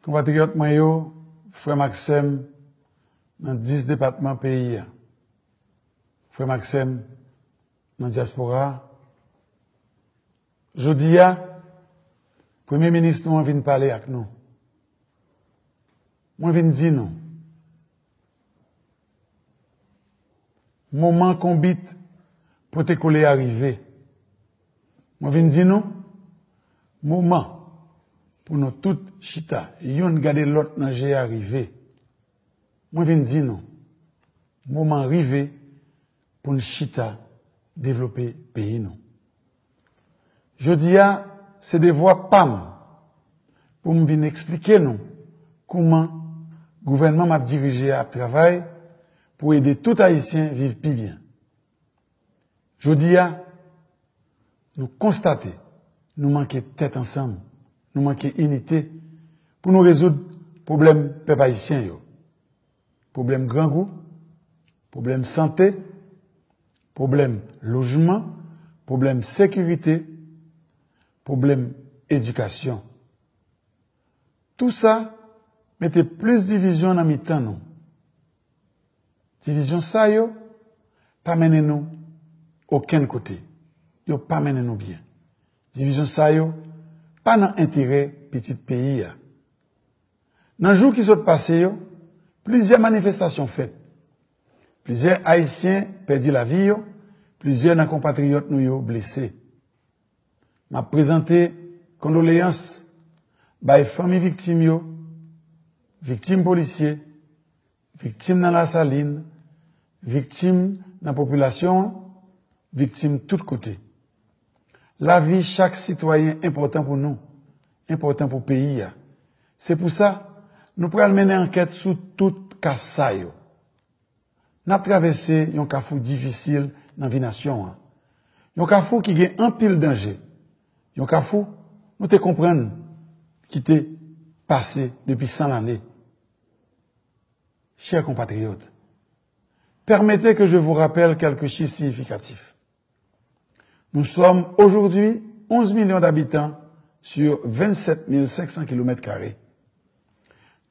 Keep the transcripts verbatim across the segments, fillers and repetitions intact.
Konpatriyòt mwen yo, frè m ak sè m nan dis depatman peyi a, frè m ak sè m nan dyaspora a, jodi a, Premye Minis nou an vin pale ak nou. Mwen vin di nou, moman konbit pote kole a rive. Mwen vin di nou, moman pou nou tout chita, youn gade lòt nan je a rive. Mwen vin di nou, moman rive pou n chita devlope peyi nou. Jodi a, se devwa pa m pou m vin eksplike nou kouman gouvènman m ap dirije a ap travay pou ede tout Ayisyen viv pi byen. Jodi a, nou konstate nou manke tèt ansanm, nou manke inite pou nou rezoud pwoblèm pèp ayisyen yo. Pwoblèm grangou, pwoblèm sante, pwoblèm lojman, pwoblèm sekirite, pwoblèm edikasyon. Tou sa mete plis divizyon nan mitan nou. Divizyon sa yo pa mennen nou okenn kote. Yo pa mennen nou byen. Divizyon sa yo pa nan enterè pitit peyi a. Nan jou ki sot pase yo, plizyè manifestasyon fèt. Plizyè Ayisyen pèdi lavi yo, plizyè nan konpatriyòt nou yo blese. M ap prezante kondoleyans bay fanmi viktim yo, viktim polisye, viktim nan Lasalin, viktim nan popilasyon an, viktim tout kote. Lavi chak sitwayen enpòtan pou nou, enpòtan pou peyi a. Se pou sa, nou pral mennen ankèt sou tout ka sa yo. N ap travèse yon kafou difisil nan vi nasyon an. Yon kafou ki gen anpil danje. Yon kafou nou te konprann ki te pase depi san lane. Chè konpatriyòt, permettez que je vous rappelle quelques chiffres significatifs. Nous sommes aujourd'hui onze millions d'habitants sur vingt-sept mille cinq cents kilomètres carrés.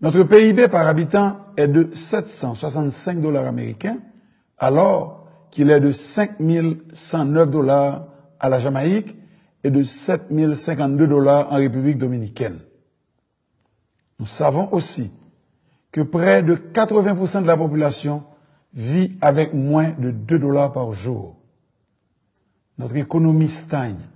Notre P I B par habitant est de sept cent soixante-cinq dollars américains, alors qu'il est de cinq mille cent neuf dollars à la Jamaïque et de sept mille cinquante-deux dollars en République dominicaine. Nous savons aussi que près de quatre-vingts pour cent de la population vit avec moins de deux dollars par jour. Notre économie stagne.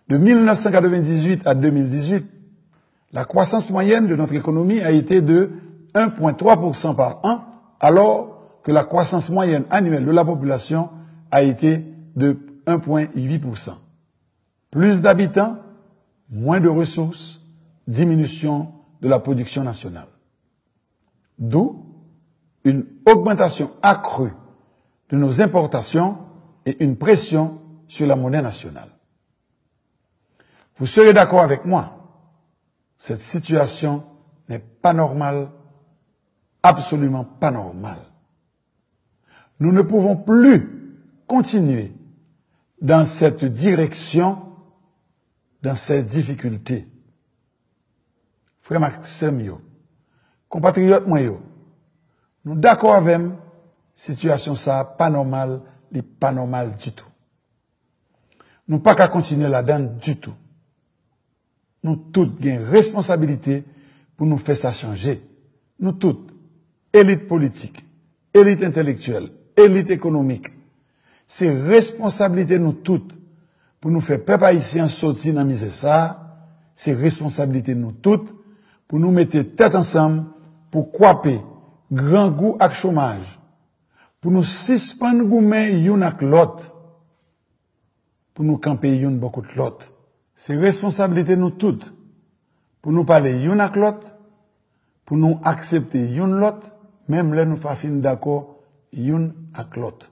De mille neuf cent quatre-vingt-dix-huit à deux mille dix-huit, la croissance moyenne de notre économie a été de un point trois pour cent par an, alors que la croissance moyenne annuelle de la population a été de un point huit pour cent. Plus d'habitants, moins de ressources, diminution de la production nationale. D'où une augmentation accrue de nos importations et une pression sur la monnaie nationale. Vous serez d'accord avec moi, cette situation n'est pas normale, absolument pas normale. Nous ne pouvons plus continuer dans cette direction, dans ces difficultés. Frè m ak sè m yo, konpatriyòt mwen yo, nou dakò avè m, sitiyasyon sa a pa nòmal, li pa nòmal ditou. Nou pa ka kontinye ladan l ditou. Nou tout gen responsabilite pou nou fè sa chanje. Nou tout, elit politik, elit entèlektyèl, elit ekonomik, se responsabilite nou tout pou nou fè pèp ayisyen an soti nan mizè sa a. Se responsabilite nou tout pou nou mete tèt ansanm pou kwape grangou ak chomaj, pou nou sispann goumen youn ak lòt, pou nou kanpe youn bò kot lòt. Se responsabilite nou tout pou nou pale youn ak lòt, pou nou aksepte youn lòt, menm lè nou pa fin dakò youn ak lòt.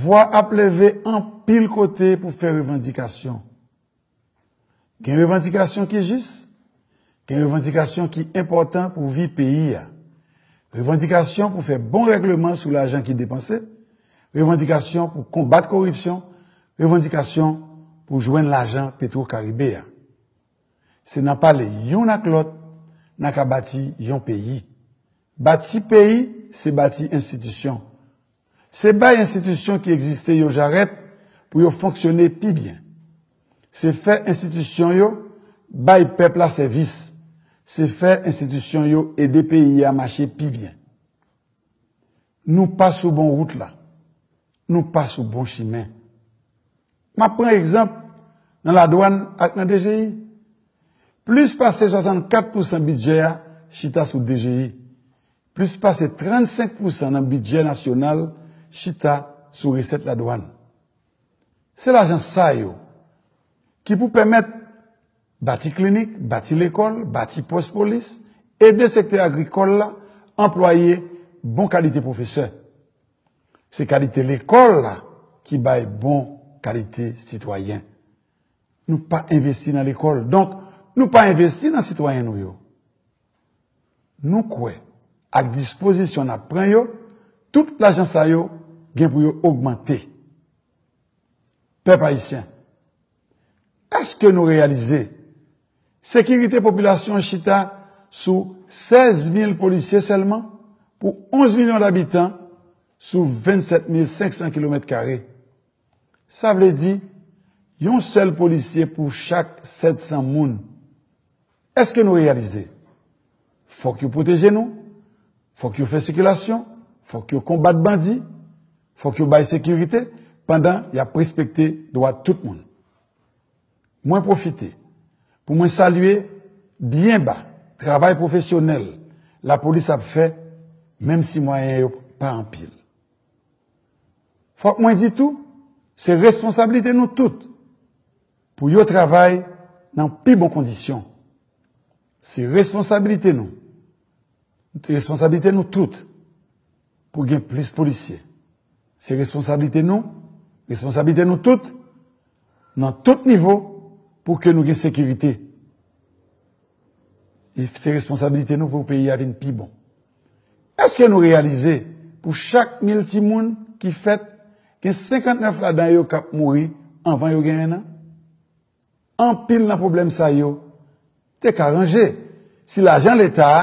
Vwa ap leve anpil kote pou fè revandikasyon. Gen revandikasyon ki jis, gen revandikasyon ki enpòtan pou vi peyi a. Revandikasyon pou fè bon règleman sou lajan ki depanse, revandikasyon pou konbat koripsyon, revandikasyon pou jwenn lajan Petwo Karibe a. Se nan pale youn ak lòt n a ka bati yon peyi. Bati peyi, se bati enstitisyon. Se bay enstitisyon ki egziste yo jarèt pou yo fonksyone pi byen. Se fè enstitisyon yo bay pèp la sèvis. Se fè enstitisyon yo ede peyi a mache pi byen. Nou pa sou bon wout la. Nou pa sou bon chimen. M ap pran egzanp nan ladwàn ak nan D G I. Plis pase swasannkat pousan bidjè a chita sou D G I. Plis pase trannsenk pousan nan bidjè nasyonal chita sou resèt ladwàn. Se lajan sa yo ki pou pèmèt bati klinik, bati lekòl, bati pòs polis, ede sektè agrikòl la anplwaye bon kalite pwofesè. Se kalite lekòl la ki bay bon kalite sitwayen. Nou pa envesti nan lekòl. Donk, nou pa envesti nan sitwayen nou yo. Nou kwè, ak dispozisyon n ap pran yo, tout lajan sa yo gen pou yo ogmante. Pèp ayisyen, èske nou reyalize sekirite popilasyon an chita sou sèz mil polisye sèlman pou onz milyon dabitan sou vennsèt mil senk san kilomèt kare? Sa vle di yon sèl polisye pou chak sèt san moun. Èske nou reyalize? Fòk yo pwoteje nou, fòk yo fè sikilasyon, fòk yo konbat bandi, fòk yo bay sekirite pandan y ap respekte dwa tout moun. Mwen pwofite pou mwen salye byen ba travay pwofesyonèl lapolis ap fè, menm si mwayen yo pa anpil. Fòk mwen di tou, se responsablite nou tout pou yo travay nan pi bon kondisyon. Se responsablite nou, responsablite nou tout pou gen plis polisye. Se responsablite nou, responsablite nou tout, nan tout nivo, pou ke nou gen sekirite. E se responsablite nou pou peyi a vin pi bon. Èske nou reyalize, pou chak mil timoun ki fèt, gen senkantnèf ladan yo k ap mouri anvan yo gen en an? Anpil nan pwoblèm sa yo te ka ranje si lajan Leta a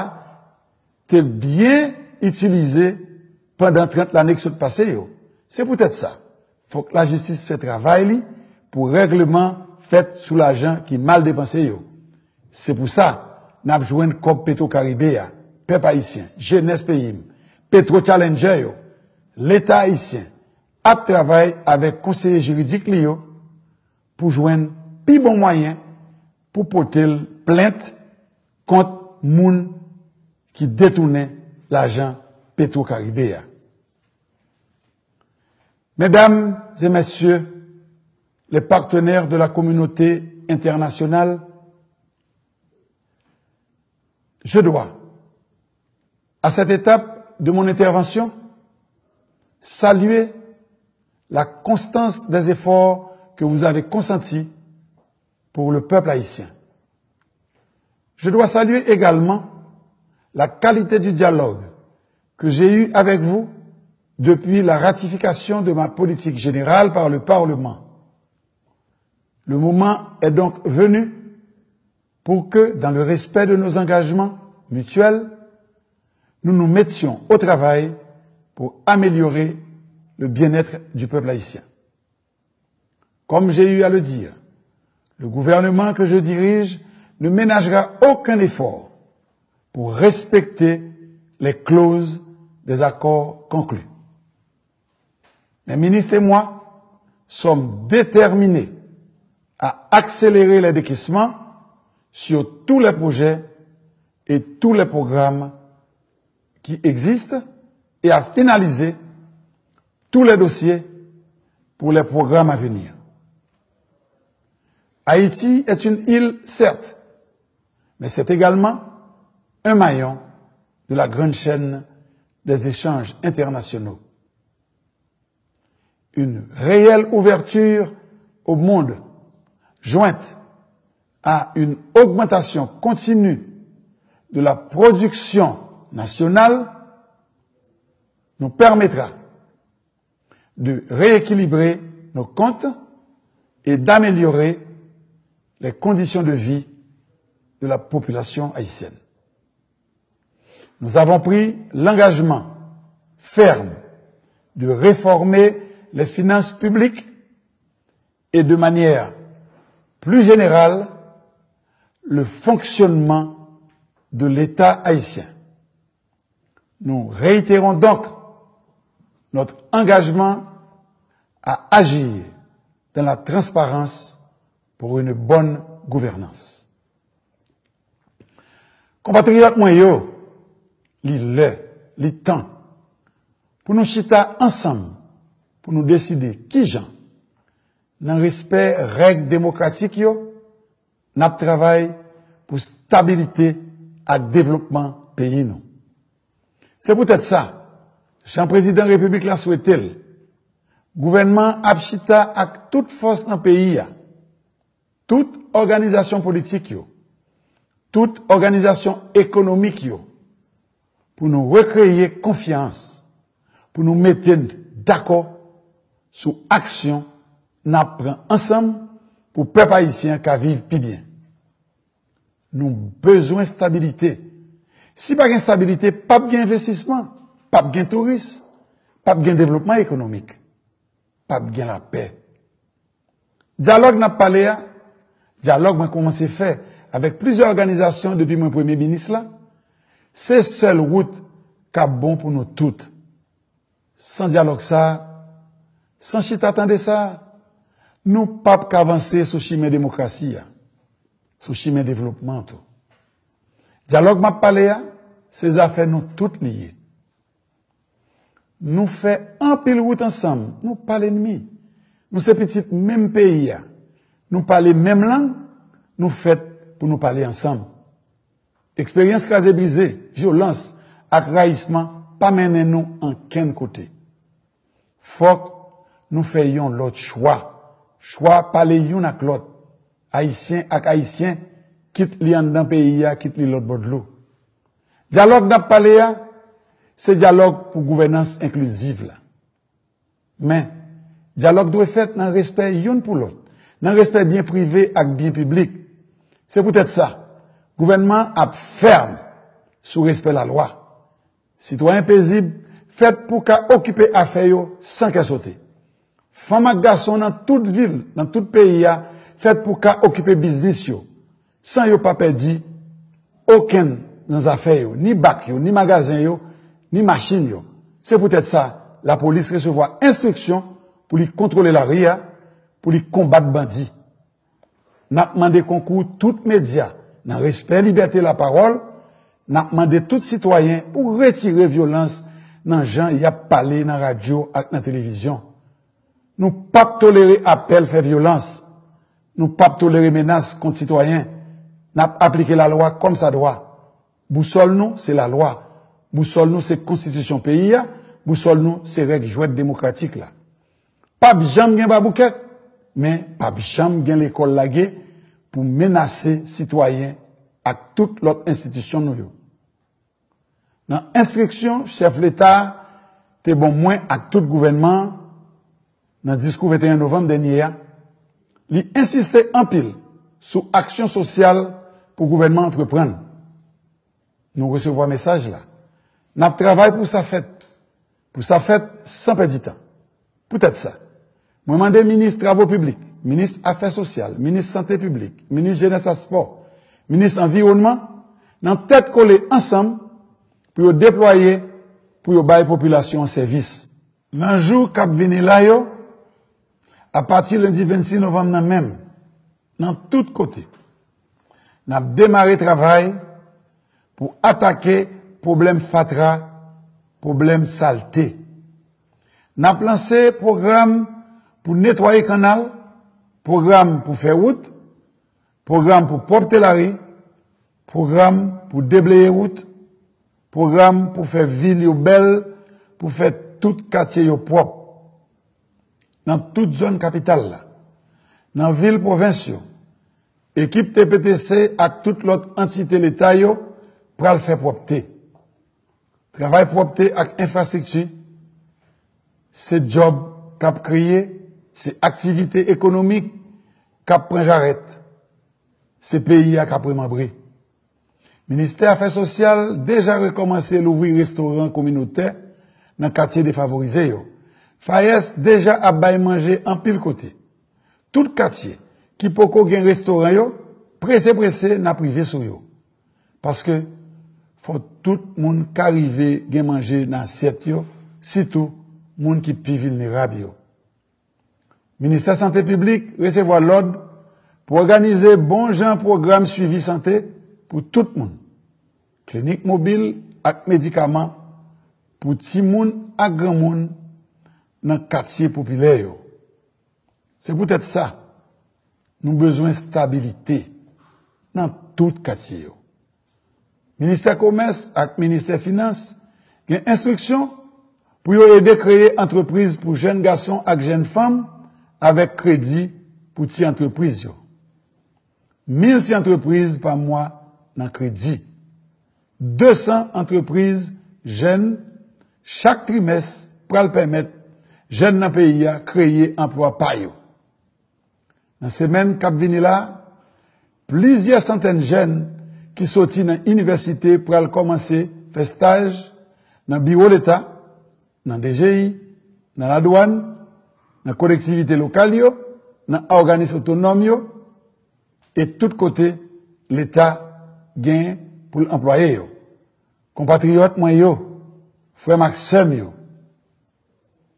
te byen itilize pandan trant lane ki sot pase yo. Se poutèt sa, fòk lajistis fè travay li pou règleman fèt sou lajan ki mal depanse yo. Se pou sa, n ap jwenn kòb Petro Caribe a, pèp ayisyen, jenès peyi m, Petro Challenger yo, Leta ayisyen ap travay avèk konseye jiridik li yo pou jwenn pi bon mwayen pou pote l plent kont moun ki detounen lajan Petro Caribe a. Mesdames et messieurs les partenaires de la communauté internationale, je dois, à cette étape de mon intervention, saluer la constance des efforts que vous avez consentis pour le peuple haïtien. Je dois saluer également la qualité du dialogue que j'ai eu avec vous depuis la ratification de ma politique générale par le Parlement. Le moment est donc venu pour que, dans le respect de nos engagements mutuels, nous nous mettions au travail pour améliorer le bien-être du peuple haïtien. Comme j'ai eu à le dire, le gouvernement que je dirige ne ménagera aucun effort pour respecter les clauses des accords conclus. Mes ministres et moi sommes déterminés à accélérer les décaissements sur tous les projets et tous les programmes qui existent et à finaliser tous les dossiers pour les programmes à venir. Haïti est une île, certes, mais c'est également un maillon de la grande chaîne des échanges internationaux. Une réelle ouverture au monde, jointe à une augmentation continue de la production nationale, nous permettra de rééquilibrer nos comptes et d'améliorer les conditions de vie de la population haïtienne. Nous avons pris l'engagement ferme de réformer les finances publiques et, de manière plus générale, le fonctionnement de l'État haïtien. Nous réitérons donc notre engagement à agir dans la transparence pour une bonne gouvernance. Konpatriyòt mwen yo, li lè, li tan pou nou chita ansanm pou nou deside kijan, nan respè règ demokratik yo, n ap travay pou stabilite ak devlopman peyi nou. Se poutèt sa, jan Prezidan Repiblik la swete l, gouvènman an ap chita ak tout fòs nan peyi a, tout òganizasyon politik yo, tout òganizasyon ekonomik yo, pou nou rekreye konfyans, pou nou mete n dakò sou aksyon n ap pran ansanm pou pèp ayisyen an ka viv pi byen. Nou bezwen stabilite. Si pa gen stabilite, p ap gen envestisman, p ap gen touris, p ap gen devlopman ekonomik, p ap gen lapè. Dyalòg n ap pale a, dyalòg mwen kòmanse fè avèk plizyè òganizasyon depi mwen premye minis la, se sèl wout k ap bon pou nou tout. San dyalòg sa a, san chita tande sa a, nou p ap ka vanse sou chimen demokrasi a, sou chimen devlopman an tou. Dyalòg m ap pale a, se zafè nou tout li ye. Nou fè anpil wout ansanm, nou pa lènmi. Nou se pitit menm peyi a. Nou pale menm lang, nou fèt pou nou pale ansanm. Eksperyans kraze brize, vyolans ak rayisman pa mennen nou ankenn kote. Fòk nou fè yon lòt chwa. Chwa pale youn ak lòt, ayisyen ak ayisyen, kit li anndan peyi a, kit li lòt bò dlo. Dyalòg n ap pale a, se dyalòg pou gouvènans enkliziv la. Men, dyalòg dwe fèt nan respè youn pou lòt, nan respè byen prive ak byen piblik. Se poutèt sa, gouvènman an ap fèm sou respè lalwa. Sitwayen pezib fèt pou ka okipe afè yo san kè sote. Fanm ak gason nan tout vil, nan tout peyi a, fèt pou ka okipe biznis yo, san yo pa pèdi okenn nan zafè yo, ni bak yo, ni magazen yo, ni machin yo. Se poutèt sa, lapolis resevwa enstriksyon pou li kontwole lari a, pou li konbat bandi. N ap mande konkou tout medya nan respè libète lapawòl. N ap mande tout sitwayen pou retire vyolans nan jan y ap pale nan radyo ak nan televizyon. Nou p ap tolere apèl fè vyolans. Nou p ap tolere menas kont sitwayen. N ap aplike lalwa kòmsadwa. Bousòl nou, se lalwa. Bousòl nou, se konstitisyon peyi a. Bousòl nou, se règ jwèt demokratik la. P ap janm gen baboukèt, men p ap janm gen lekòl lage pou menase sitwayen ak tout lòt enstitisyon nou yo. Nan enstriksyon chèf Leta a te ban mwen ak tout gouvènman an nan diskou venteyen novanm dènye a, li ensiste anpil sou aksyon sosyal pou gouvènman antreprann. Nou resevwa mesaj la. N ap travay pou sa fèt. Pou sa fèt san pèdi tan. Poutèt sa, mwen mande minis travo piblik, minis afè sosyal, minis sante piblik, minis jenès ak spò, minis anviwònman, nan tèt kole ansanm pou yo deplwaye, pou yo bay popilasyon an sèvis. Nan jou k ap vini la yo, apati lendi vennsis novanm nan menm, nan tout kote, n ap demare travay pou atake pwoblèm fatra, pwoblèm salte. N ap lanse pwogram pou netwaye kannal, pwogram pou fè wout, pwogram pou pwòpte lari, pwogram pou debleye wout, pwogram pou fè vil yo bèl, pou fè tout katye yo pwòp. Nan tout zòn kapital la, nan vil pwovens yo, ekip T P T C ak tout lòt antite Leta yo pral fè pwòpte. Travay pwòpte ak enfrastrikti se djòb k ap kreye, se aktivite ekonomik k ap pran jarèt, se peyi a k ap remanbre. Ministè Afè Sosyal deja rekòmanse louvri restoran kominotè nan katye defavorize yo. FAES deja ap bay manje anpil kote. Tout katye ki poko gen restoran yo, prese prese n ap rive sou yo. Paske fò tout moun ka rive gen manje nan asyèt yo, sitou moun ki pi vilnerab yo. Ministè Sante Piblik resevwa lòd pou òganize bon jan pwogram swivi sante pou tout moun, klinik mobil ak medikaman pou timoun ak granmoun nan katye popilè yo. Se poutèt sa, nou bezwen stabilite nan tout katye yo. Ministè Komès ak Ministè Finans gen enstriksyon pou yo ede kreye antrepriz pou jèn gason ak jèn fanm avèk kredi pou ti antrepriz yo. Mil ti antrepriz pa mwa nan kredi. De san antrepriz jèn chak trimès pral pèmèt jèn nan peyi a kreye anplwa pa yo. Nan semèn k ap vini la, plizyè santèn jèn ki soti nan inivèsite pral kòmanse fè staj nan biwo Leta, nan D G I, nan ladwàn, nan kolektivite lokal yo, nan òganis otonòm yo, e tout kote Leta gen pou l anplwaye yo. Konpatriyòt mwen yo, frè m ak sè m yo,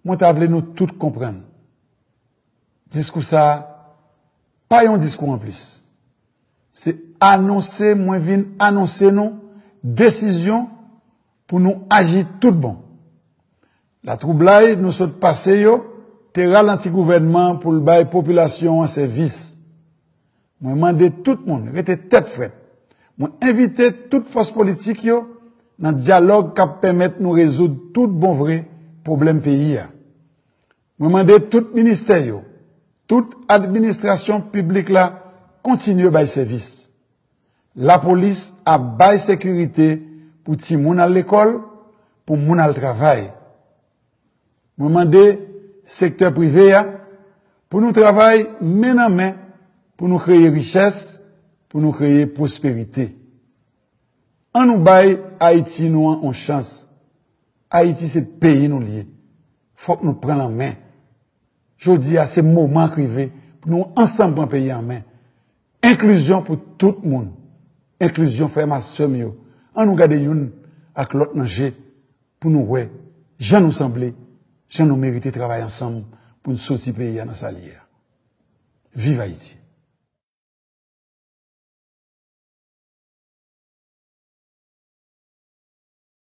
mwen ta vle nou tout konprann. Diskou sa a pa yon diskou anplis. Se anonse mwen vin anonse nou desizyon pou nou aji tout bon. Latwoublay nou sot pase yo te ralanti gouvènman pou l bay popilasyon an sèvis. Mwen mande tout moun rete tèt frèt. Mwen envite tout fòs politik yo nan dyalòg k ap pèmèt nou rezoud tout bon vre pwoblèm peyi a. Mwen mande tout ministè yo, tout administrasyon piblik la kontinye bay sèvis. Lapolis ap bay sekirite pou timoun al lekòl, pou moun al travay. Mwen mande sektè prive a pou nou travay men nan men pou nou kreye richès, pou nou kreye pwosperite. An nou bay Ayiti nou an yon chans. Ayiti se peyi nou l ye. Fòk nou pran l an men. Jodi a se moman k rive pou nou ansanm pran peyi an men. Enklizyon pou tout moun. Enklizyon frè m ak sè m yo. An nou gade youn ak lòt nan je pou nou wè jan nou sanble, jan nou merite travay ansanm pou n soti peyi a nan sa l ye a. Viv Ayiti!